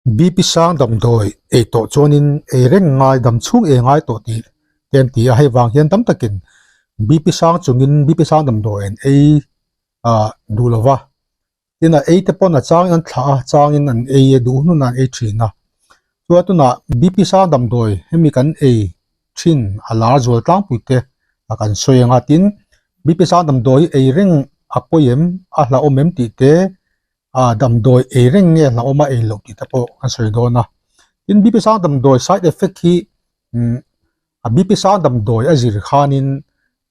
BP sang damdawi ei tawh chuanin ei reng ngai dam chhung ei ngai tawh tih te an ti a, hei vang hian tam takin BP sang chungin BP sang damdawi an ei ah duh lo va, tin a ei te pawn a changin an thlah a, changin an ei a duh hun hunah an ei thin a, chuan tunah BP sang damdawi hemi kan ei thin a lar zual tlangpui te a kan sawi ang a, tin BP sang damdawi ei reng a pawi em a hlauhawm em tih te ah damdawi ei reng nge hlauhawm a ei loh tih te pawh kan sawi dawn a tin BP sang damdawi side effect hi umm a BP sang damdawi a zir khanin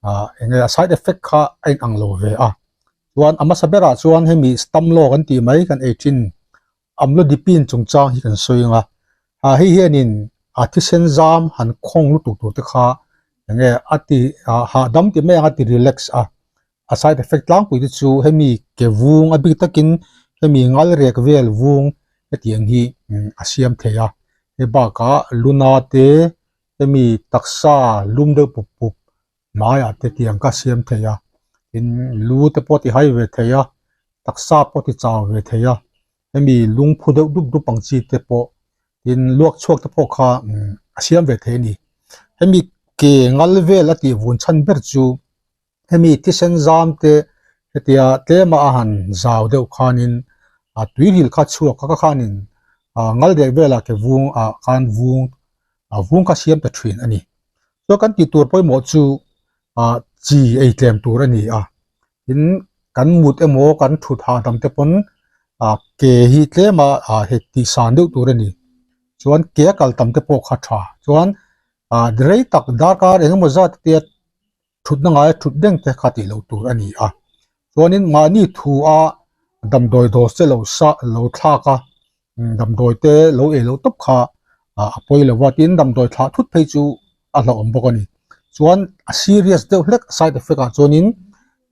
ah eng nge a side effect kha a inang lo ve a chuan a hmasa berah chuan hemi stamlo kan tih mai kan ei thin amlodipine chungchang hi kan sawi ang a ah hei hianin a thisen zam han khawng lutuk tur te kha eng nge a ti ah hahdam ti mai ang a ti relax a. A side effect tlangpui te chu hemi ke vung a bik takin hemi ngal rek vel vung hetiang hi a siam thei a, hei bakah luna te hemi taksa lum deuh pup pup hmaiah te tiang kha a siam thei a, tin lu te pawh a ti hai ve thei a, taksa pawh a ti chau ve thei a, hemi lungphu deuh dup dup ang chi te pawh tin luak chhuak te pawh kha a siam ve thei a ni. Hemi ke ngal vel a tih vun chhan ber chu. Hemi thisen zam te hetia tlema a han zau deuh khanin a tuiril kha chhuak kha khanin ah ngal dek velah ke vung ah khan vung a vung kha siam ta thin a ni. Chuan kan tih tur pawimawh chu ah chi ei tlem tur a ni a, tin kan mut emaw kan thut hahdam te pawn ah ke hi tlema ah hei tih san deuh tur a ni. Chuan ke a kal tam te pawh kha tha chuan ah rei tak darkar engemaw zat te thutna ngaia thut reng te kha tih loh tur a ni a. Chuanin mahni thu a damdawi dawr che lo sa lo thlak a, damdawi te lo ei loh tawp kha a pawi lo va, tin damdawi thlah thut phei chu a hlauhawm bawk a ni. Chuan a serious deuh hlek side effect ah chuanin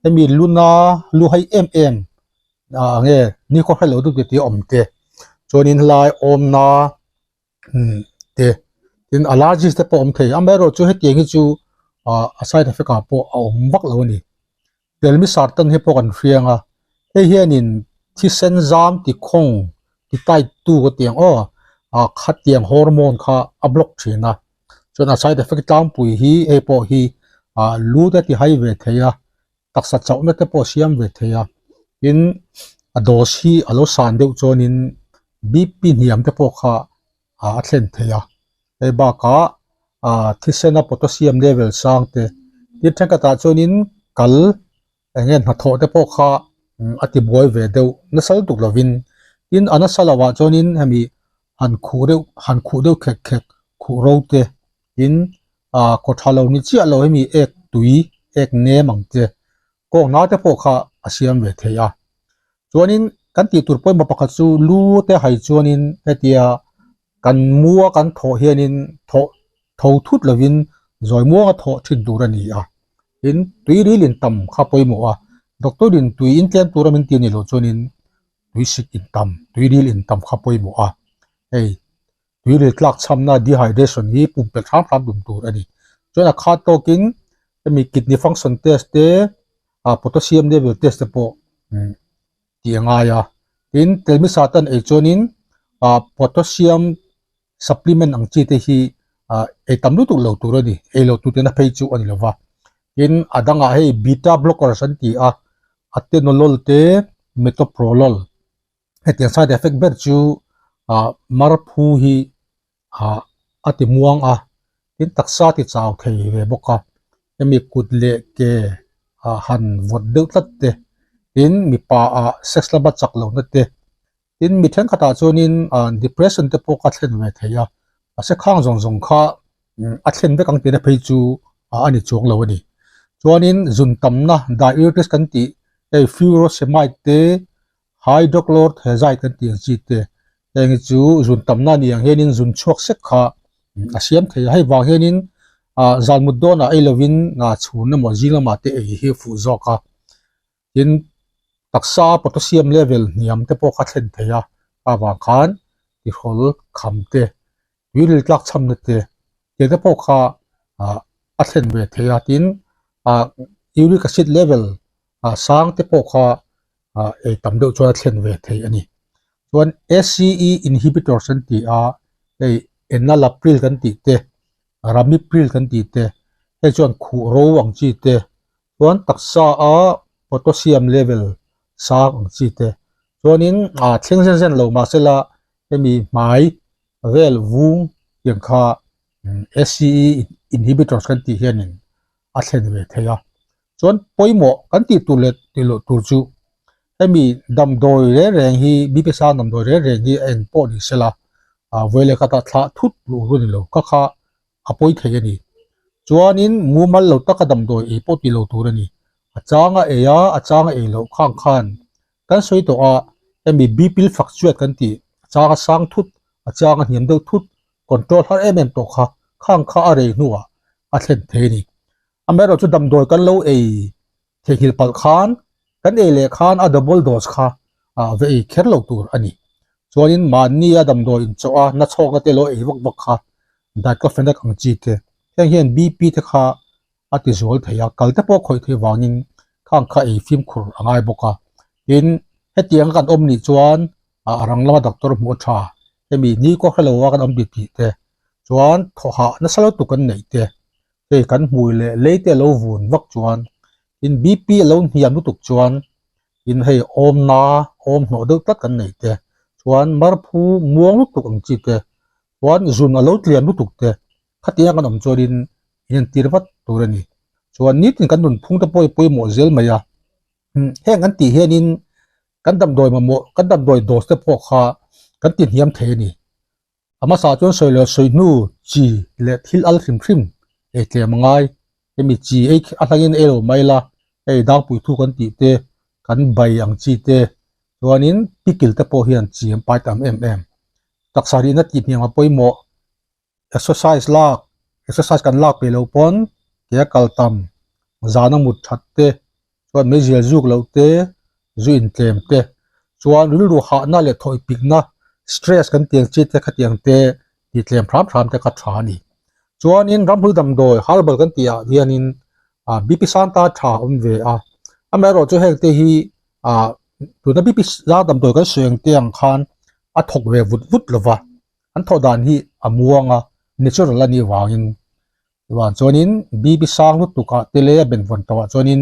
hemi luna lu hai em em ah nge nikhaw hre lo deuh te tih a awm te, chuanin helai awmna te tin allergies te pawh a awm thei amaherawh chu hetiang hi chu ah a side effect ah pawh a awm vak lo a ni telmisartan hi pawh kan hriang a hei hianin thisen zam ti khawng ti tight tu ka ti ang aw ah khatiang hormone kha a block thin a chuan a side effect tlangpui hi hei pawh hi ah lu te ti hai ve thei a taksa chauhna te pawh a siam ve thei a tin a dose hi a lo san deuh chuanin BP hniam te pawh kha ah a thlen thei a hei bakah ah thisena potassium level sang te tin thenkhatah chuanin kal eng nge hnathawh te pawh kha a ti buai ve deuh nasa lutuk lovin tin a nasa lovah chuanin hemi han khuh deuh han khuh deuh khek khek khuh ro te tin ah kaw tha lo ni chiah lo hemi ek tui ek nem ang che kawng hna te pawh kha a siam ve thei a chuanin kan tih tur pawimawh pakhat chu lu te hai chuanin hetia kan mua kan thawh hianin thawh tho thut lovin zawi muanga thawh thin tur a ni a tin tui ril in tam kha pawimawh a doctor in tui in tlem tura min ti a nih loh chuanin tui sik in tam tui ril in tam kha pawimawh a hei. Tuiril tlak chhamna dehydration hi pumpelh hram hram tum tur a ni. Chuan a khat tawkin hemi kidney function test te ah potassium level test te pawh tih a ngai a. Tin, telmisatan ei chuanin ah potassium supplement ang chi te hi ah ei tam lutuk lo tur a ni. Ei lo tur tihna phei chu a ni lo va. Tin, a dangah hei beta blockers an ti a, atenolol te metoprolol. Hetiang side effect ber chu ah marphu hi ah a ti muang a tin taksa ti chau thei ve bawk a hemi kut leh ke ah han vawt deuh tlat te tin mipa ah sex lama chak lohna te tin mi thenkhatah chuanin ah depression te pawh kha thlen ve thei a mahse khang zawng zawng kha a thlen vek ang tihna phei chu a ni chuang lo a ni chuanin zun tamna diuretics kan tih hei furosemide te Hydrochlorothiazide kan tih ang chi te heng hi chu zun tamna a ni ang hianin zun chhuak sek kha a siam thei a, hei vang hianin ah zan mut dawnah ei lovin ah chhun emaw zing lamah te ei hi a fuh zawk a, tin taksa potassium level hniam te pawh kha thlen thei a, avang khan tihrawl kham te tuiril tlak chhamna te tiang te pawh kha ah a thlen ve thei a, tin ah uric acid level ah sang te pawh kha ah ei tam deuh chuan a thlen ve thei a ni. Chuan ACE inhibitors an ti a, hei enalapril kan tih te, ramipril kan tih te, hei chuan khuh ro ang chi te, chuan taksa a potassium level sang ang chi te, chuanin ah thleng zen zen lo mahsela hemi hmai vel vung tiang kha ACE inhibitors kan tih hianin a thlen ve thei a. Chuan pawimawh kan tih tur leh tih loh tur chu hemi damdawi reng reng hi BP sang damdawi reng reng hi a eng pawh ni sela ah vawi leh khatah thlah thut luh ru ni lo kha kha a pawi thei a ni. Chuanin mumal lo taka damdawi ei pawh tih lo tur a ni. A changa ei a, a changa ei loh khang khan kan sawi tawh a hemi BP fluctuate kan tih a changa sang thut a changa hniam deuh thut control har em em tawh kha khang kha a rei hnuah a thlen thei a ni. Amaherawhchu damdawi kan lo ei theihnghilh palh khan kan ei leh khan a double dose kha ah va ei kher lo tur a ni. Chuanin mahni a damdawi inchawh a na chhawkna te lo ei vak vak kha diclofenac ang chi te heng hian BP te kha a ti zual thei a, kal te pawh khawih theih vangin khang kha ei fimkhur a ngai bawk a. Tin, hetianga kan awm nih chuan a rang lama doctor hmuh a tha, hemi ni kaw hrelo a kan awm tih tih te chuan thawhah nasa lo tuk kan neih te hei kan hmui leh lei te a lo vun vak chuan tin BP a lo hniam lutuk chuan tin hei awmna awm hnawh deuh tlat kan nei te chuan marphu muang lutuk ang chi te chuan zun a lo tlian lutuk te khatiang kan awm chuanin in entir vat tur a ni. Chuan nitin kan nunphung te pawh hi pawimawh zel mai a, heng kan tih hianin kan damdawi mamawh kan damdawi dose te pawh kha kan ti hniam thei a ni. A hmasa chuan sawi leh sawi hnu chi leh thil al hrim hrim ei tlem a ngai. Hemi chi ei a hlangin ei lo mai la, hei dangpui thu kan tih te, kan bai ang chi te, chuanin pickle te pawh hian chi an pai tam em em. Taksa rihna tih hniam a pawimawh. Exercise lak, exercise kan lak peih loh pawn ke a kal tam, zana mut that te, chuan meizial zuk loh te, zu intlem te, chuan rilru hahna leh thawih pikna, stress kan tiang chi te khatiang te tih tlem hram hram te kha tha a ni. Chuanin ramhmul damdawi herbal kan tih ah hianin ah BP sang ta tha a awm ve a, amaherawh chu heng te hi ah tuna BP sang damdawi kan sawi ang te ang khan a thawk ve vut vut lo va, an thawh dan hi a muang a, natural a nih vangin chuan chuanin BP sang lutuk ah te leh a benvawn tawh ah chuanin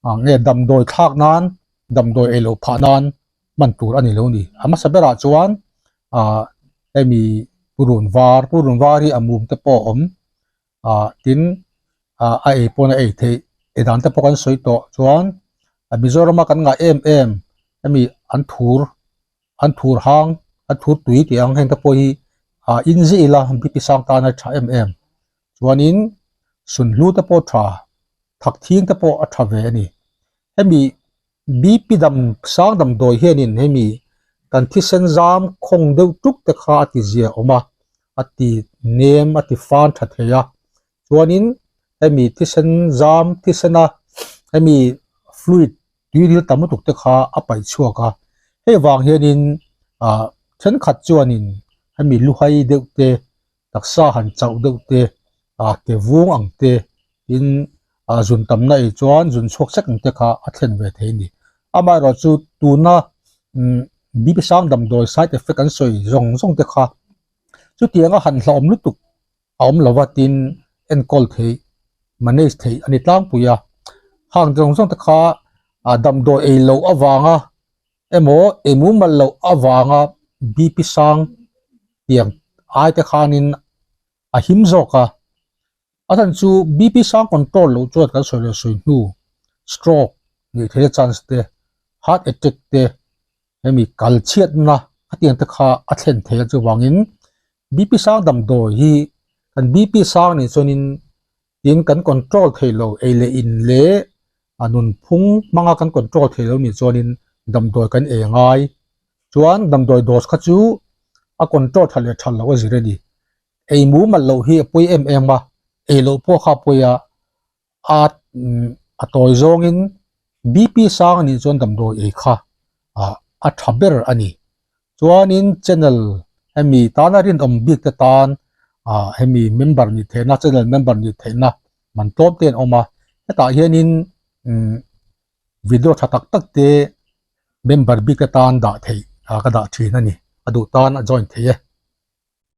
ah nge damdawi thlak nan damdawi ei loh phah nan hman tur a ni lo ni. A hmasa berah chuan ah hemi purun var purun var hi a mum te pawh a awm ah tin ah a ei pawn a ei theih ei dan te pawh kan sawi tawh chuan Mizoram a kan ngah em em hemi an thur an thur hang an thur tui tih ang heng te pawh hi ah in zia ila BP sang tan a tha em em chuanin sunhlu te pawh tha thak thing te pawh a tha ve a ni hemi BP dam sang damdawi hianin hemi kan thisen zam khawng deuh tuk te kha a ti zia awm a a ti nem a ti fan tha thei a chuanin hemi thisen zam thisena hemi fluid tui ril tam lutuk te kha a paih chhuak a hei vang hianin ah thenkhat chuanin hemi luhai deuh te taksa han chauh deuh te ah ke vung ang te tin ah zun tamna ei chuan zun chhuak sek ang te kha a thlen ve thei a ni amaherawh chu tuna umm BP sang damdawi side effect an sawi zawng zawng te kha chutianga han hlauhawm lutuk a awm lo va tin enkawl theih manage theih a ni tlangpui a hang zawng zawng te kha ah damdawi ei loh avanga emaw ei mumal loh avanga BP sang tiang ai te khanin a him zawk a a chhan chu BP sang control loh chuan kan sawi leh sawi hnu stroke nih theihna chance te heart attack te hemi kal chhiatna a tiang te kha a thlen thei a chuvangin BP sang damdawi hi kan BP sang nih chuanin tin kan control thei lo ei leh in leh a nunphung hmanga kan control thei lo nih chuanin damdawi kan ei angai chuan damdawi dose kha chu a control tha leh tha lo a zir a ni ei mumal loh hi a pawi em em a ei loh pawh kha a pawi a a a tawi zawngin BP sang anih chuan damdawi ei kha ah a tha ber a ni. Chuanin channel hemi tana rinawm bik te tan ah hemi member nih theihna channel member nih theihna man tlawm te an awm a hetah hianin umm video tha tak tak te member bik te tan dah theih. ka dah thin a ni. A duh tan a join thei e.